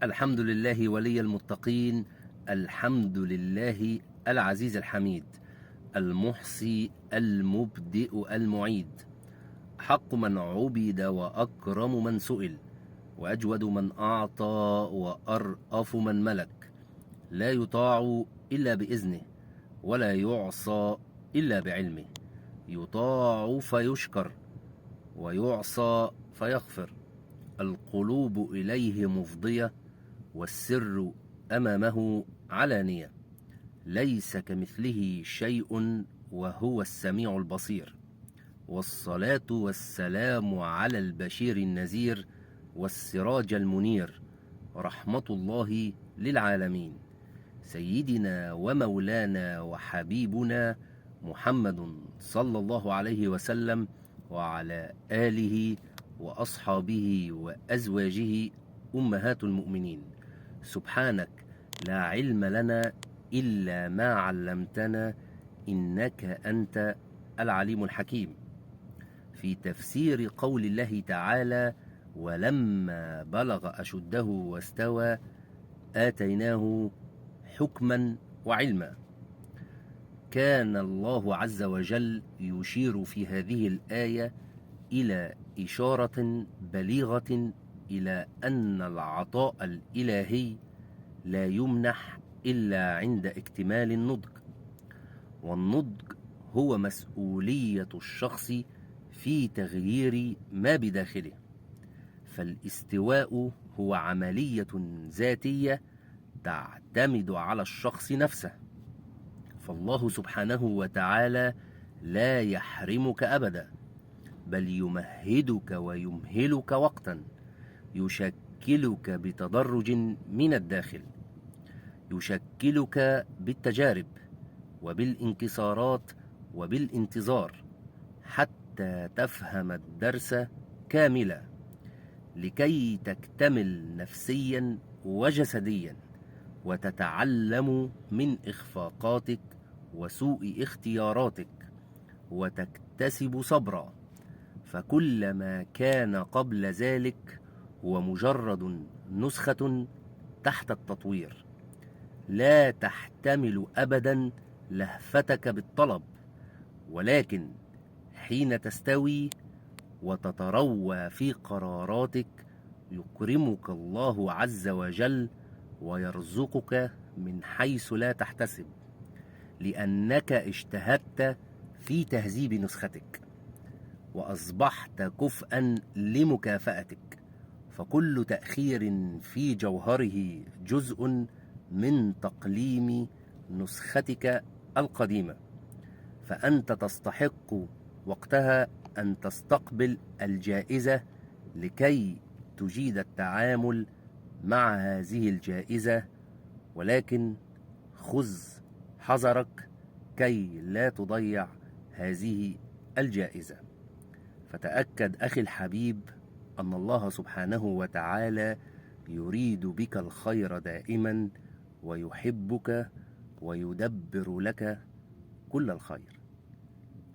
الحمد لله ولي المتقين، الحمد لله العزيز الحميد، المحصي المبدئ المعيد، حق من عبد وأكرم من سئل، وأجود من أعطى وأرأف من ملك، لا يطاع إلا بإذنه ولا يعصى إلا بعلمه، يطاع فيشكر ويعصى فيغفر، القلوب إليه مفضية والسر أمامه علانية، ليس كمثله شيء وهو السميع البصير. والصلاة والسلام على البشير النذير والسراج المنير، رحمة الله للعالمين، سيدنا ومولانا وحبيبنا محمد صلى الله عليه وسلم، وعلى آله وأصحابه وأزواجه أمهات المؤمنين. سبحانك لا علم لنا إلا ما علمتنا إنك أنت العليم الحكيم. في تفسير قول الله تعالى: ولما بلغ أشده واستوى آتيناه حكما وعلما. كان الله عز وجل يشير في هذه الآية إلى إشارة بليغة إلى أن العطاء الإلهي لا يمنح إلا عند اكتمال النضج، والنضج هو مسؤولية الشخص في تغيير ما بداخله، فالاستواء هو عملية ذاتية تعتمد على الشخص نفسه، فالله سبحانه وتعالى لا يحرمك أبدا، بل يمهدك ويمهلك وقتا، يشكلك بتدرج من الداخل، يشكلك بالتجارب وبالانكسارات وبالانتظار حتى تفهم الدرس كاملا، لكي تكتمل نفسيا وجسديا، وتتعلم من إخفاقاتك وسوء اختياراتك، وتكتسب صبرا. فكل ما كان قبل ذلك هو مجرد نسخة تحت التطوير، لا تحتمل أبدا لهفتك بالطلب، ولكن حين تستوي وتتروى في قراراتك يكرمك الله عز وجل ويرزقك من حيث لا تحتسب، لأنك اجتهدت في تهذيب نسختك وأصبحت كفءا لمكافأتك. فكل تأخير في جوهره جزء من تقليم نسختك القديمة، فأنت تستحق وقتها أن تستقبل الجائزة لكي تجيد التعامل مع هذه الجائزة، ولكن خذ حذرك كي لا تضيع هذه الجائزة. فتأكد أخي الحبيب أن الله سبحانه وتعالى يريد بك الخير دائما، ويحبك ويدبر لك كل الخير.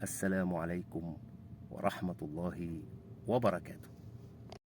السلام عليكم ورحمة الله وبركاته.